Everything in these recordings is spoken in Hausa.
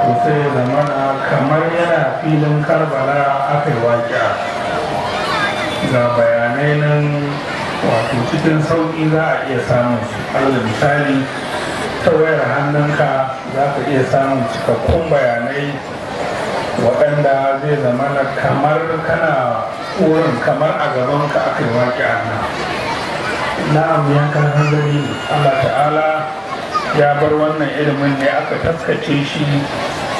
Wato sai zamana kamar yana filin Karbala aka yi waƙiya. Ga bayanai nan, wato cikin sauƙi za a iya samun su. Alal misali, ta wayar hannunka za ka iya samun cikakkun bayanai waɗanda zai zamana kamar kana wurin, kamar a gabanka aka yi waƙiya nan. Na'am, yankan hanzari ne. Allah Ta'ala ya bar wannan ilimin ne aka taskace shi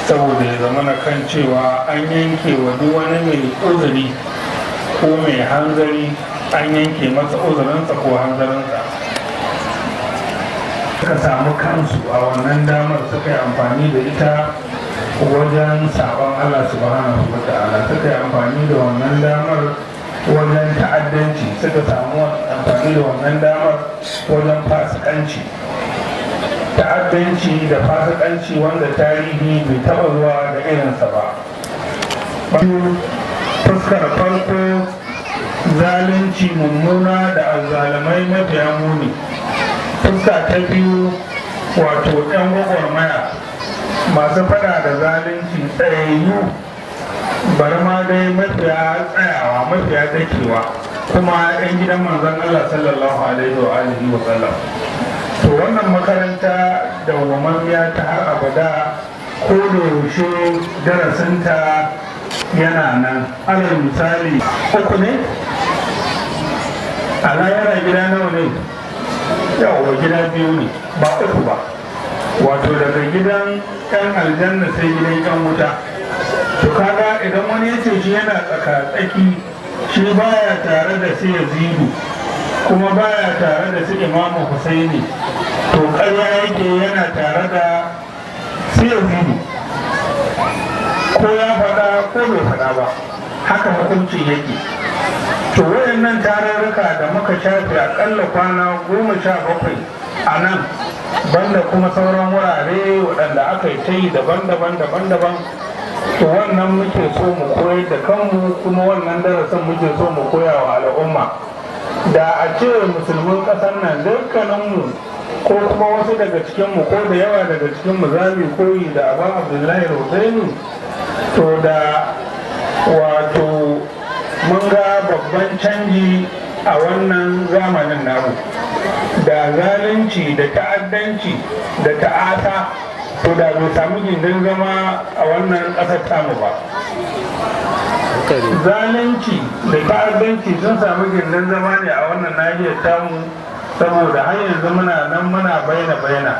saboda ya zama na kan cewa an yanke wa duk wani mai uzuri ko mai hanzari, an yanke masa uzurinsa ko hanzarinsa. Suka samu kansu a wannan damar, suka yi amfani da ita wajen sabon Allah Subhanahu wa Ta'ala, suka yi amfani da wannan damar wajen ta'addanci, suka samu amfani da wannan damar wajen fasikanci, ta'addanci da fasikanci wanda tarihi bai taba zuwa da irinsa ba. Fuskar farko, zalunci mummuna da azzalamai mafiya muni. Fuska ta biyu, wato 'yan gwagwarmaya masu fada da zalunci, tsayayyu, bari ma dai mafiya tsayawa, mafiya dakewa, kuma 'yan gidan Manzon Allah sallallahu alaihi wa alihi wa sallam. To wannan makaranta dawwamammiya ta har abada, ko da yaushe darasinta yana nan. Alal misali, uku ne a Lahira. Gida nawa ne? Yawa, gida biyu ne, ba uku ba. Wato daga gidan 'yan aljanna sai gidan 'yan wuta. To kaga idan wani ya ce shi yana tsaka-tsaki, shi baya tare da su Yazidu kuma baya tare da su Imamu Husaini, to ƙarya yake, yana tare da su Yazidu, ko ya faɗa ko bai faɗa ba, haka hukuncin yake. To wayannan tarurruka da muka shafe akalla kwana 17 a nan, banda kuma sauran wurare waɗanda aka yi ta yi daban-daban daban-daban, to wannan muke so mu koyar da kanmu, kuma wannan darasin muke so mu koya wa al'umma. Da a ce musulmin ƙasar nan dukkaninmu, ko kuma wasu daga cikinmu, ko da yawa daga cikinmu, za mu koyi da Abu Abdullahi Husaini, to da wato mun ga babban canji a wannan zamanin namu. Da zalunci da ta'addanci da ta'asa, to da bai samu gindin zama a wannan ƙasar tamu ba. Zalunci da ta'addanci sun samu gindin zama ne a wannan nahiyar tamu saboda har yanzu muna nan muna baina baina,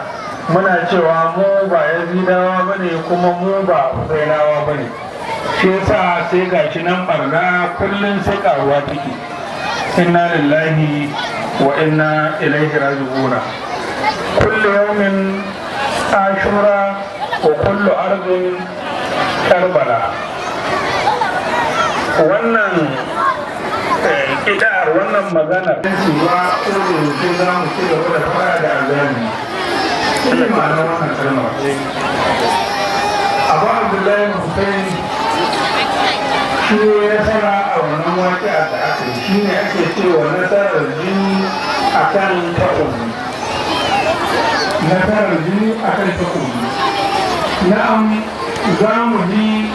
muna cewa mu ba Yazidawa ba ne kuma mu ba Husainawa ba ne. Shi yasa sai gashi nan barna kullum sai karuwa take. Inna lillahi wa inna ilaihi raji'una. Kullu yawmin Ashura wa kullu ardin Karbala. Wannan kidar, wannan maganar ba ko da yaushe za mu ci gaba da fara da azami. Shi ne ma'anar wannan kalmar. Abu Abdullahi Hussein shi ne nasara a wannan waƙi'a da aka yi. Shi ne ake cewa nasarar jini a kan takobi, nasarar jini a kan takobi. Na'am, za mu ji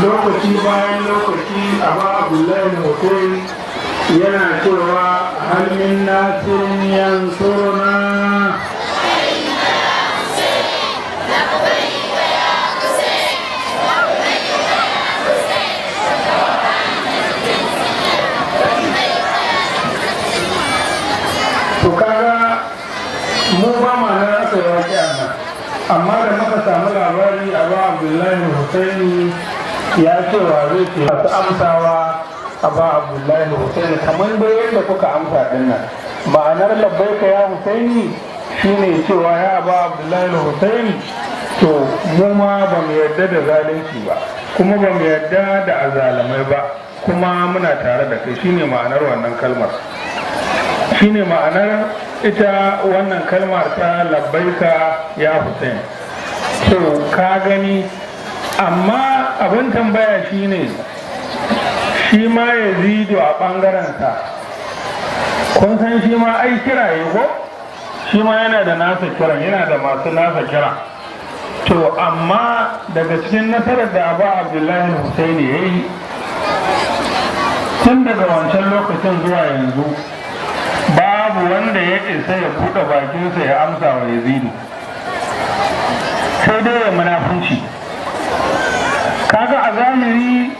lokaci bayan lokaci Abu Abdullahi Hussein yana cewa: "Hal min nasirin yansuruna?" To kaga mu ba ma nan aka yi waƙi nan, amma da muka samu labari Abu Abdullahi Husaini ya ce wa zai ce masu amsawa Abu Abdullahi Husaini, kamar dai yadda kuka amsa din nan. Ma'anar "labbaika ya Husaini" shine cewa ya Abu Abdullahi Husaini, to mu ma ba mu yarda da zalunci ba, kuma ba mu yarda da azalamai ba, kuma muna tare da kai. Shine ma'anar wannan kalmar, shine ma'anar ita wannan kalmar ta "labbaika ya Hussein". To ka gani, amma abin tambaya shine, shi ma Yazidu a ɓangarensa, kun san shi ma ai kiraye ko? Shi ma yana da nasa kiran, yana da masu nasa kira. To amma daga cikin nasarar da Abu Abdullahi Husaini ya yi tun daga wancan lokacin zuwa yanzu, babu wanda ya isa ya buɗe bakinsa ya amsa wa Yazidu, sai dai ya munafunci. Kaga a zahiri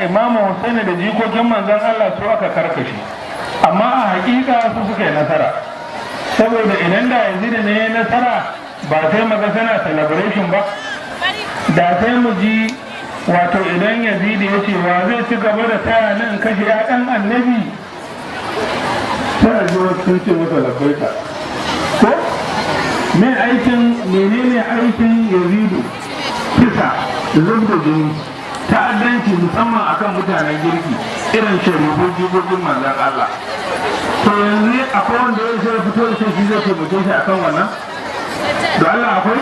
Imamu Husaini da jikokin Manzon Allah su aka karkashe, amma a hakika su suka yi nasara, saboda idan da Yazidu ne ya nasara, ba sai mu ga suna celebration ba, da sai mu ji wato idan Yazidi ya ce, "Wa zai ci gaba da taya nan kashe 'ya'yan Annabi?" sai a ji wasu sun ce masa labbaika. Ko me aikin, menene aikin Yazidu? Kisa, zub da jini, ta'addanci, musamman akan mutanen girki irin sharifu jikokin Manzon Allah. To yanzu akwai wanda ya sai fito da shi zai taimake shi akan wannan? Da Allah akwai?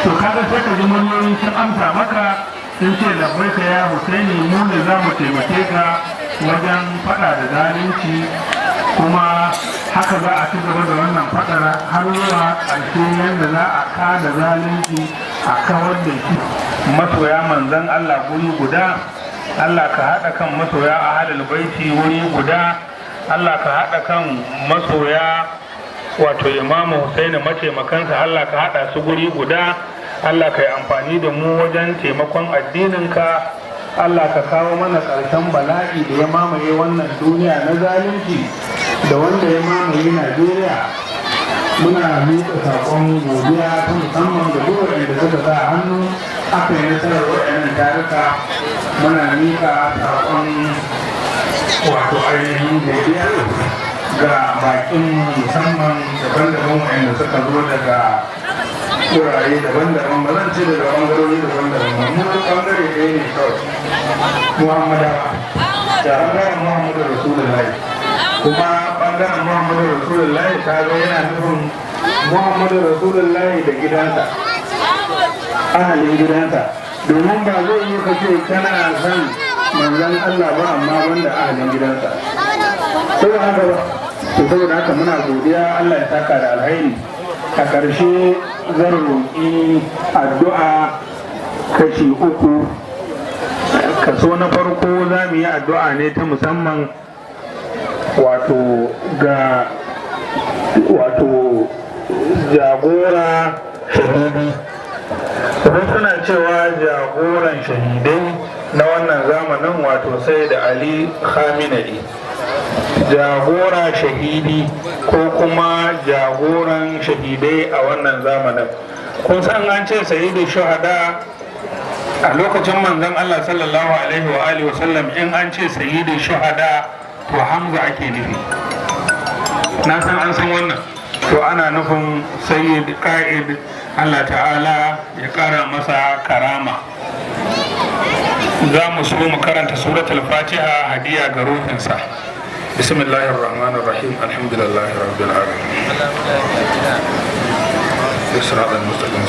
To kaga sai ka ji muryoyi sun amsa maka, sun ce, "Labbaika ya Husaini, mu ne za mu taimake ka wajen faɗa da zalunci." Kuma haka za a ci gaba da wannan faɗar har zuwa ƙarshe, yadda za a kada zalunci, a kawar da shi. Masoya Manzon Allah guri guda, Allah ka haɗa kan masoya ahalul baiti wuri guda. Allah ka haɗa kan masoya wato Imamu Husaini, mataimakansa, Allah ka haɗa su guri guda. Allah ka yi amfani da mu wajen taimakon addininka. Allah ka kawo mana ƙarshen bala'i da ya mamaye wannan duniya na zalunci da wanda ya mamaye Najeriya. Muna miƙa saƙon godiya ta musamman ga duk waɗanda suka sa hannu aka yi nasarar waɗannan taruka. Muna miƙa saƙon wato ainihin godiya ga baƙin musamman daban-daban waɗanda suka zo daga wurare daban-daban. Ba zan ce daga ɓangarori daban-daban ba, mu ɓangare ɗaya ne kawai, Muhammadawa, da ɓangaren Muhammadu Rasulullahi. Kuma ɓangaren Muhammadu Rasulullahi ta ga yana nufin Muhammadu Rasulullahi da gidansa, ahalin gidansa, domin ba zai yi ka ce kana son Manzon Allah ba amma banda ahalin gidansa, ko ba haka ba? To saboda haka muna godiya, Allah ya saka da alhairi. A ƙarshe zan roƙi addu'a kashi uku. Kaso na farko, za mu yi addu'a ne ta musamman wato ga wato jagora shahidi. Wasu suna cewa jagoran shahidai na wannan zamanin, wato sai da Ali Khamenei, jagora shahidi ko kuma jagoran shahidai a wannan zamanin. Kun san an ce sayyidu shuhada a lokacin Manzon Allah sallallahu alaihi wa alihi wa sallam, in an ce sayyidu shuhada to Hamza ake nufi. Na san an san wannan. To ana nufin Sayyid Qa'id, Allah ta'ala ya kara masa karama. Za mu so mu karanta suratul Fatiha hadiya ga ruhinsa. Bismillahir rahmanir rahim. Alhamdulillahi rabbil alamin. Siratal mustaqim.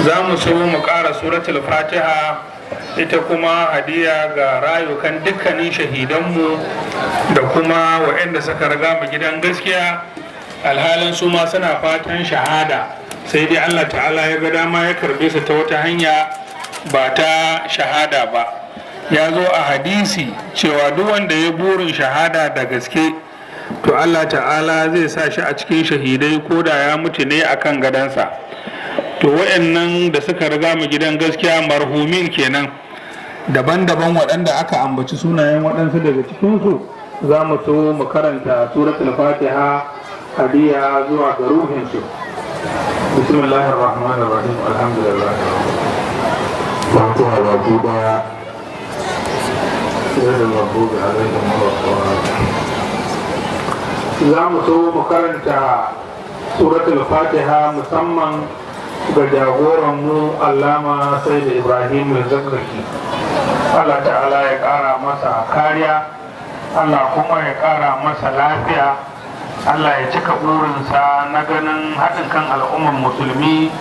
Za mu so mu ƙara suratul Fatiha, ita kuma hadiya ga rayukan dukkanin shahidanmu da kuma waɗanda suka riga mu gidan gaskiya, alhalin su ma suna fatan shahada, sai dai Allah ta'ala ya ga dama ya karbe su ta wata hanya ba ta shahada ba. Ya zo a hadisi cewa duk wanda ya burin shahada da gaske, to Allah ta'ala zai sa shi a cikin shahidai ko da ya mutu ne akan gadansa. To wayannan da suka riga mu gidan gaskiya, marhumin kenan, daban-daban, waɗanda aka ambaci sunayen waɗansu daga cikinsu, za mu so mu karanta suratul Fatiha hadiya zuwa ga ruhinsu. Bismillahir rahmanir rahim. Alhamdulillah. Fatiha baki daya. غير المغضوب عليهم ولا الضالين. Za mu so mu karanta suratul Fatiha musamman ga jagoranmu Allama Sayyid Ibrahim Zakzaki. Allah ta'ala ya ƙara masa kariya, Allah kuma ya ƙara masa lafiya, Allah ya cika burinsa na ganin haɗin kan al'ummar musulmi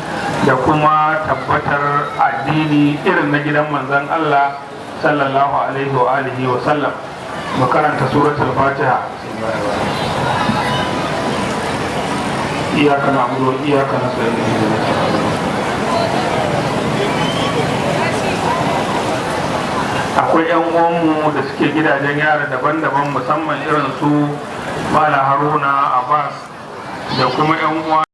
da kuma tabbatar addini irin na gidan Manzon Allah sallallahu alaihi wa alihi wa sallam. Mu karanta suratul Fatiha. Iyaka na'budu wa iyaka nasta'in. Akwai 'yan uwanmu da suke gidajen yara daban-daban, musamman irin su Mala Haruna Abbas da kuma 'yan uwa.